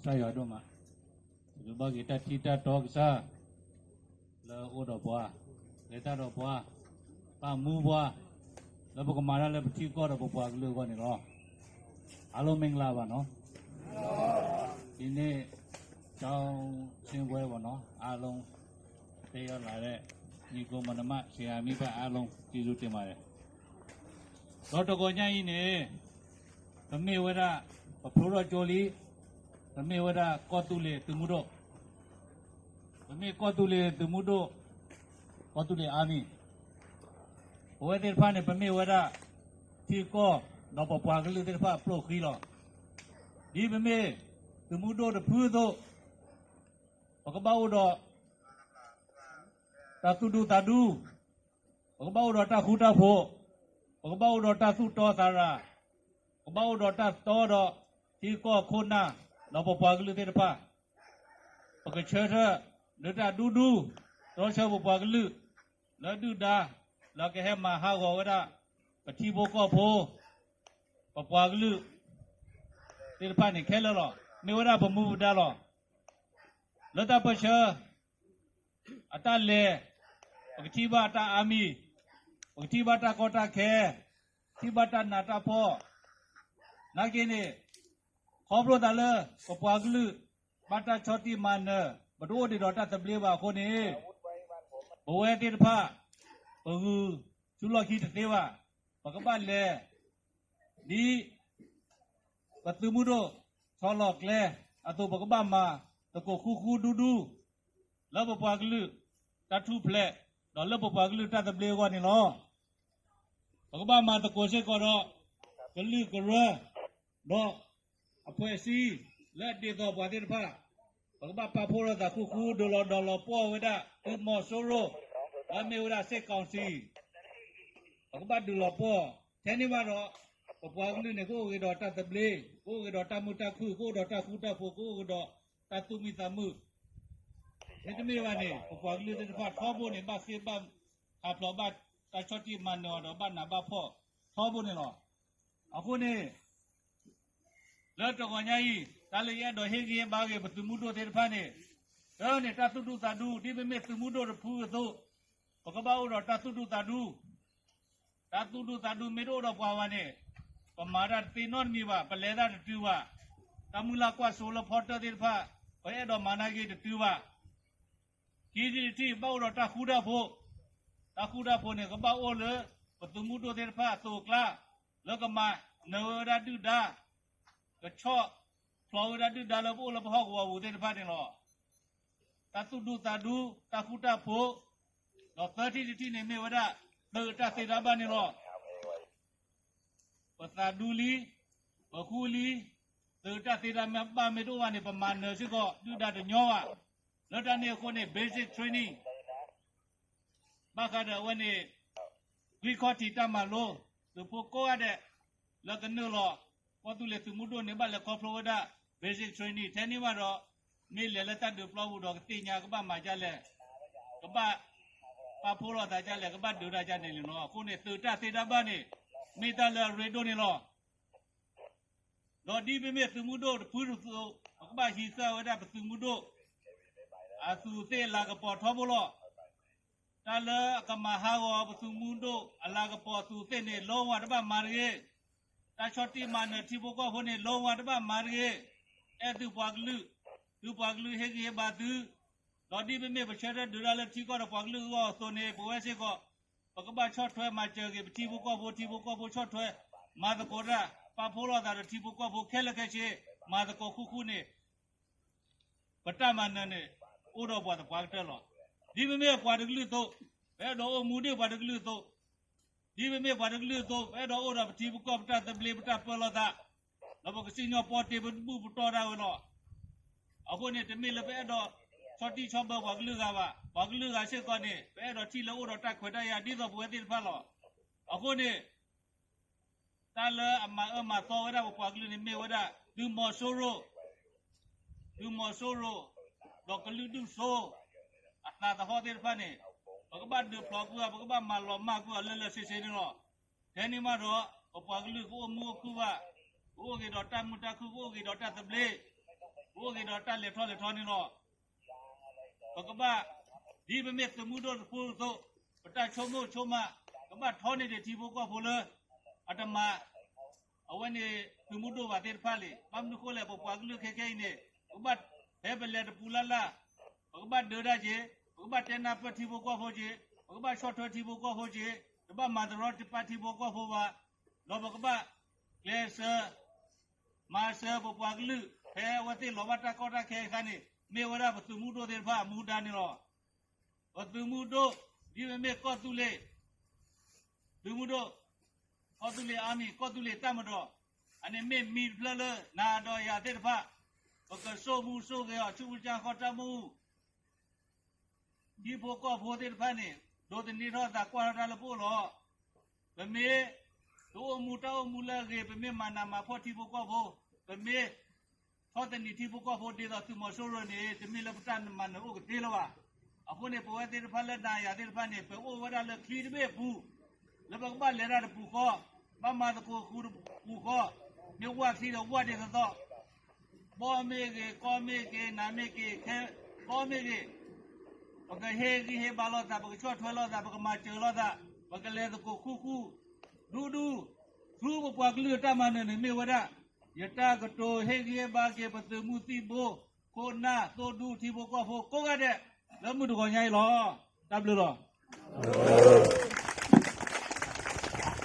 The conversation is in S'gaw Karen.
ကစၢ်ယွၤဒိၣ်မး, ပဘၣ်က့ၤတၢ်ထံၣ်တၢ်တီကစၢ် လၢအိၣ်ဒီးပှၤ, လဲၤတၢ်ဒီးပှၤ, ပာ်မူပှၤ, လၢပကမၤတၢ်လၢပထံကီၢ်ဒီးပပှၤကလုာ်အဂီၢ်န့ၣ်လီၤ. အားလုံးမင်္ဂလာပါနော်. ဒီနေ့ ကျောင်းဆင်းပွဲပေါ့နော်, အားလုံး တက်ရောက်လာတဲ့ ညီအစ်ကိုမောင်နှမ ဆရာမိဘအားလုံး ကျေးဇူးတင်ပါတယ်. ဒီးတဂီၤညါအံၤန့ၣ် ပမ့ၢ်ဝဲဒၣ် ပဖျိထီၣ်ကၠိလံ, ပမ့ၢ်ဝဲဒၣ်ကီၢ်သူလ့ၤသုးမုၢ်ဒိၣ်, ပမ့ၢ်ကီၢ်သူလ့ၤသုးမုၢ်ဒိၣ်, ကီၢ်သူလ့ၤ Army, ပဝဲသ့ၣ်တဖၣ်န့ၣ် ပမ့ၢ်ဝဲဒၣ် ထံကီၢ်ဒီးပပှၤကလုာ်သ့ၣ်တဖၣ်အပျိၢ်ဃံလီၤ. ဒ်ပမ့ၢ်သုးမုၢ်ဒိၣ်တဖုအသိး, ပကဘၣ်အိၣ်ဒီး တၢ်သူၣ်ဒူသးဒူ, ပကဘၣ်အိၣ်ဒီးတၢ်ဃူတၢ်ဖိး, ပကဘၣ်အိၣ်ဒီးတၢ်သူၣ်တီသးရၤ, ပကဘၣ်အိၣ်ဒီးတၢ်တီဒီးထံကီၢ်ခိၣ်နၢ် ဒီးပပှၤကလုာ်သ့ၣ်တဖၣ်, ပကဆၢထၢၣ်လၢတၢ်ဒူဒူ, တြီဆၢပပှၤကလုာ် လၢဒုၣ်ဒါ လၢကဟဲမၤဟးဂီၤဝဲဒၣ် ပထံဖိကီၢ်ဖိ, ပပှၤကလုာ်သ့ၣ်တဖၣ်န့ၣ်ခဲလၢာ်လီၤ. မ့ၢ်ဝဲဒၣ်ပမူပဒါလီၤ. လၢတၢ်ပၢဆှၢ အတၢ်လဲၤ, ပကထံၣ်ဘၣ်တၢ် Army, ပကထံၣ်ဘၣ်တၢ်ကီတၢ်ခဲ, ထံၣ်ဘၣ်တၢ်နးတၢ်ဖှီၣ်, နာ်က့န့ၣ် ခီဖျိသးလၢ ပပှၤကလုာ် ဘၣ်တၢ်ဆီၣ်တံၢ်မၤနၢၤ, ပတအိၣ်ဒံးဒီးတၢ်သဘျ့ဘၣ်အဃိန့ၣ်, ပဝဲသ့ၣ်တဖၣ် ပဂုာ်ဆူၣ်လီၢ်ခံတသ့ဘၣ်. ပကဘၣ်လဲၤ ဒ်ပသုးမုၢ်ဒိၣ် ဆီလီၤကျဲအသိး ပကဘၣ်မၤသကိးဃူဃူဒူဒူ လၢပပှၤကလုာ် တၢ်ထူၣ်ဖျဲး ဒီးလၢပပှၤကလုာ်တၢ်သဘျ့အဂီၢ်န့ၣ်လီၤ. ပကဘၣ်မၤသကိးစ့ၢ်ကီးဒီး ကလုာ်ကရၢ ဒီး အဖွဲ့အစည်း လၢအဒ်သိးပှၤသ့ၣ်တဖၣ်, ပကဘၣ်ပာ်ဖှိၣ်ထီၣ်သးဃူဃူ ဒုးလီၤဒီးလီၤပှီၢ်ဝဲဒၣ် သုးမီၤစိရိၤ လၢအမ့ၢ်ဝဲဒၣ် စစ်ကောင်စီ, ပကဘၣ်ဒုးလီၤပှီၢ်, ထဲန့ၣ်ဘၣ်ဒီး ပပှၤကလုာ်န့ၣ် ကအိၣ်က့ၤဒီးတၢ်သဘျ့, ကအိၣ်က့ၤဒီးတၢ်မုာ်တၢ်ခုၣ်, ကအိၣ်ဒီးတၢ်ဃူတၢ်ဖိး, ကအိၣ်က့ၤဒီးတၢ်သူၣ်မံသးမုာ်, မ့တမ့ၢ်ဘၣ်န့ၣ် ပပှၤကလုာ်သ့ၣ်တဖၣ်ထီဘိန့ၣ် ဘၣ်ဃ့ဘၣ်ဟးဖျိး ဘၣ်တၢ်ဆီၣ်တံၢ်မၤနၢၤအီၤဒီး ဘၣ်နးဘၣ်ဖှီၣ်ထီဘိန့ၣ်လီၤ. အဃိန့ၣ် လၢတဂီၤညါအံၤ တၢ်လၢယအဲၣ်ဒိးဟ့ၣ်ဂံၢ်ဟ့ၣ်ဘါက့ၤ ပသုးမုၢ်ဒိၣ်သ့ၣ်တဖၣ်န့ၣ်, တၢ်န့ၣ် တၢ်သူၣ်ဒူသးဒူ, ဒ်ပမ့ၢ်သုးမုၢ်ဒိၣ်တဖုအသိး, ပကဘၣ်အိၣ်ဒီးတၢ်သူၣ်ဒူသးဒူ, တၢ်သူၣ်ဒူသးဒူမ့ၢ်တအိၣ်ဒီးပှၤဘၣ်န့ၣ်, ပမၤတၢ်တသ့နီတမံၤဘၣ်, ပလဲၤတၢ်တတုၤဘၣ်, တၢ်မုၢ်လၢ်ကွၢ်စိလၢဖီတၢၣ်သ့ၣ်တဖၣ်, ပအဲၣ်ဒိးမၤနာ်က့တတုၤဘၣ်. ခံထံၣ်တထံၣ် ဘၣ်အိၣ်ဒီးတၢ်ဃူတၢ်ဖိး, တၢ်ဃူတၢ်ဖိးန့ၣ် ကဘၣ်အိၣ်လၢ ပသုးမုၢ်ဒိၣ်သ့ၣ်တဖၣ်အသိးအကျါ, လၢကမၤနၢၤဝဲဒၣ်ဒုၣ်ဒါ, ကဆီၣ်ဖျိးဝဲဒၣ်ဒုၣ်ဒါလၢပအိၣ်လၢပဟီၣ်ကဝီၤပူၤသ့ၣ်တဖၣ်န့ၣ်လီၤ. တၢ်သူၣ်ဒူသးဒူ, တၢ်ဃူတၢ်ဖိး, ဒီးသၢထံၣ်တထံၣ်န့ၣ်မ့ၢ်ဝဲဒၣ် သုးတၢ်သ့တၢ်ဘၣ်န့ၣ်လီၤ. ပသးဒူလံ, ပဃူလံ, သုးတၢ်သ့တၢ်ဘၣ်မ့ၢ်တအိၣ်ဘၣ်န့ၣ် ပမၤနၢၤစ့ၢ်ကီးဒုၣ်ဒါတညီဘၣ်. လၢတၢ်န့ၣ်အဃိန့ၣ် basic training ဘၣ်ဃးဒီးအဝဲန့ၣ် ဂံၢ်ခီၣ်ထံးတၢ်မၤလိ, သုးဖိကိးဂၤဒဲး လၢကနုာ်လီၤ ကီၢ်သူလ့ၤသုးမုၢ်ဒိၣ်န့ၣ် ဘၣ်လဲၤခီဖျိဝဲဒၣ် basic training ထဲန့ၣ်ဘၣ်ဒီး မ့ၢ်လဲၤလၢတၢ်ဒုးပျီပူၤဒီးကသ့ၣ်ညါကဘၣ်မၤဒ်လဲၣ်, ကဘၣ်ပာ်ဖှိၣ်လိာ်သးဒ်လဲၣ်, ကဘၣ်ဒုးတၢ်ဒ်န့ၣ်န့ၣ်လီၤ. အဃိန့ၣ် သုးတၢ်သ့တၢ်ဘၣ်န့ၣ် မ့ၢ်တၢ်လၢအရ့ဒိၣ်န့ၣ်လီၤ. ဒီးဒ်ပမ့ၢ်သုးမုၢ်ဒိၣ်တဖုတသိး, ပကဘၣ်ဟံးဃာ်ဝဲဒၣ်ပသုးမုၢ်ဒိၣ် အသူးသ့ၣ်အလၤကပီၤထီဘိလီၤ. တၢ်လၢအကမၤဟးဂီၤပသုးမုၢ်ဒိၣ်အလၤကပီၤအသူးသ့ၣ်န့ၣ် လီဝါတဘၣ်မၤတဂ့ၤ. တၢ်ဆီၣ်တံၢ်မၤနၢၤထံဖိကီၢ်ဖိန့ၣ် လီဝါတဘၣ်မၤတဂ့ၤ. အဲၣ်သုပှၤကလုာ်, သုပှၤကလုာ်ဟ့ၣ်ဂံၢ်ဟ့ၣ်ဘါသု, ဒီးဒ်ပမ့ၢ်ပဆၢထၢၣ်ဒုးတၢ်လၢထံကီၢ်ဒီးပှၤကလုာ်အဂီၢ်အသိးန့ၣ် ပဝဲစ့ၢ်ကီး ပကဘၣ်ဆီၣ်ထွဲမၤစၢၤက့ၤပထံဖိကီၢ်ဖိ, ထံဖိကီၢ်ဖိဆီၣ်ထွဲမၤသကိးတၢ်, ပာ်ဖှိၣ်လိာ်သးဒီးထံဖိကီၢ်ဖိခဲလၢာ်ခဲဆ့, မၤသကိးဃူဃူန့ၣ် ပတၢ်မၤနၢၤန့ၣ် အိၣ်ဒီးပှၤသပှၢ်ကတၢၢ်လီၤ. ဒ်ပမ့ၢ်ပှၤတကလုာ်အသိး, ပအဲၣ်ဒိးအိၣ်မူဒ်ပှၤတကလုာ်အသိး, ဒ်ပမ့ၢ်ပှၤတကလုာ်အသိး, ပအဲၣ်ဒိးအိၣ်ဒီးပထံပကီၢ်ပတၢ်သဘျ့ပတၢ်ပၢလီၤသး, ဒီးပကစံၣ်ညီၣ်ပီတ့ပဘူၣ်ပတီၢ်ဒၣ်ဝဲလီၤ. အဃိန့ၣ် တမ့ၢ်လၢပအဲၣ်ဒိးဆီၣ်တံၢ်ဆီၣ်ဘၢပှၤကလုာ်ဂၤဘၣ်. ပှၤကလုာ်ဂၤစ့ၢ်ကီးန့ၣ် ပအဲၣ်ဒိးထံၣ်လၢအိၣ်ဒီးတၢ်ခွဲးတၢ်ယာ်ဒ်သိးပဝဲသ့ၣ်တဖၣ်လီၤ. အဃိန့ၣ် တၢ်လၢအမၤအၢမၤသီဝဲဒၣ်ပပှၤကလုာ်န့ၣ်မ့ၢ်ဝဲဒၣ် သုးမီၤစိရိၤ, သုးမီၤစိရိၤ, ဒီးကလုာ်ဒူၣ်စိ အသးသဟီၣ်သ့ၣ်တဖၣ်န့ၣ် ပကဘၣ်ဒုးဖျိးကွံာ်အီၤ, ပကဘၣ်မၤလီၤမၢ်ကွံာ်အီၤလၢလၢဆ့ဆ့န့ၣ်လီၤ. ထဲန့ၣ်မးဒီး ပပှၤကလုာ်ကအိၣ်မူအိၣ်ခုၣ်ဘၣ်, ကအိၣ်က့ၤဒီးတၢ်မုာ်တၢ်ခုၣ်, ကအိၣ်က့ၤဒီးတၢ်သဘျ့, ပအိၣ်က့ၤဒီးတၢ်လဲၤထီၣ်လဲၤထီန့ၣ်လီၤ. ပကဘၣ်, ဒ်ပမ့ၢ်သုးမုၢ်ဒိၣ်တဖိအသိး, ပတၢ်ဆိကမိၣ်ဆိကမး, ကဘၣ်ထီန့ၢ်ဒံးထံဖိကီၢ်ဖိလၢ အတမၤ အဝဲန့ၣ်သုးမုၢ်ဒိၣ်ဘၣ်သ့ၣ်တဖၣ်လံ. ဘၣ်မနုၤဃိလဲၣ်, ပပှၤကလုာ်ခဲခဲအံၤန့ၣ်, ပကဘၣ်ဖဲပလဲၤတပူၤလၢ်လၢ်, ပကဘၣ်ဒုးတၢ်က့ၤ, ပကဘၣ်တဲနၢ်ပၢၢ်ထံဖိကီၢ်ဖိက့ၤ, ပကဘၣ်ဆီၣ်ထွဲထံဖိကီၢ်ဖိက့ၤ, တဘၣ်မၤတရီတပါထံဖိကီၢ်ဖိဘၣ်, ဒီးပကဘၣ်ကျဲးစၢး မၤစၢၤပပှၤကလုာ် ဖဲအဝဲသ့ၣ်လီၤဘၣ်တၢ်ကီတၢ်ခဲအခါန့ၣ်, မ့ၢ်ဝဲဒၣ်ပသုးမုၢ်ဒိၣ်သ့ၣ်တဖၣ်အမူဒါန့ၣ်လီၤ. ပသုးမုၢ်ဒိၣ်, ဒ်မ့မ့ၢ်ကီၢ်သူလ့ၤ, သုးမုၢ်ဒိၣ်, ကီၢ်သူလ့ၤအါမံၤ, ကီၢ်သူလ့ၤတၢ်မၤဒီး, အန့ၣ်မ့ၢ်မံၤတဖျၢၣ်လၢနၤဒီးယၤသ့ၣ်တဖၣ်, ပကစိာ်မူစိာ်ဂဲၤအီၤ ဆူပကစၢ်ဃီတၢ်မူ ထံဖိကီၢ်ဖိသ့ၣ်တဖၣ်န့ၣ်, ဒိးသန့ၤထီၣ်သးကွၢ်ထီၣ်တၢ်လၢပအိၣ်လီၤ. ပမ့ၢ်တအိၣ်မူတၢ်အိၣ်မူလၢအဂ့ၤ, ပမ့ၢ်မၤနးမၤဖှီၣ်ထံဖိကီၢ်ဖိ, ပမ့ၢ်ထီၣ်သနံးထံဖိကီၢ်ဖိဒ်သိးသုးမီၤစိရိၤန့ၣ်, တမ့ၢ်လၢပတၢ်မၤနၢၤအိၣ်ကသ့လၢၤဘၣ်. အဃိန့ၣ် ပဝဲသ့ၣ်တဖၣ်လၢနၤယၤသ့ၣ်တဖၣ်န့ၣ်, ပအိၣ်ဝဲဒၣ်လၢချံတဘ့ၣ်အပူၤ, လၢပကဘၣ်လဲၤတၢ်တပူၤဃီ, ဘၣ်မၤသကိးဃူတပူၤဃီ, မ့ၢ်ဝၢ်ချံဒီးဝၢ်ဒ်သိးသိး ဘီမ့ၢ်ဂ့ၤ, ကီမ့ၢ်ဂ့ၤ, နၤမ့ၢ်ဂ့ၤ, ခဲကီမ့ၢ်ဂ့ၤ, ပကဟ့ၣ်ဂံၢ်ဟ့ၣ်ဘါလိာ်သး, ပကဆီၣ်ထွဲလိာ်သး, ပကမၤစၢၤလိာ်သး, ပကလဲၤသကိးဃူဃူ, ဒူဒူ, ဆူပပှၤကလုာ်အတၢ်မၤနၢၤန့ၣ်မ့ၢ်ဝဲဒၣ် ယတၢ်ကတိၤဟ့ၣ်ဂံၢ်ဟ့ၣ်ဘါက့ၤပသုးမုၢ်သံၣ်ဘိ, ခိၣ်နၢ်, သိၣ်ဒူ, ထံဖိကီၢ်ဖိကိးဂၤဒဲး, လၢမုၢ်တဂီၤညါအံၤလီၤ. တၢ်ဘျုးလီၤ.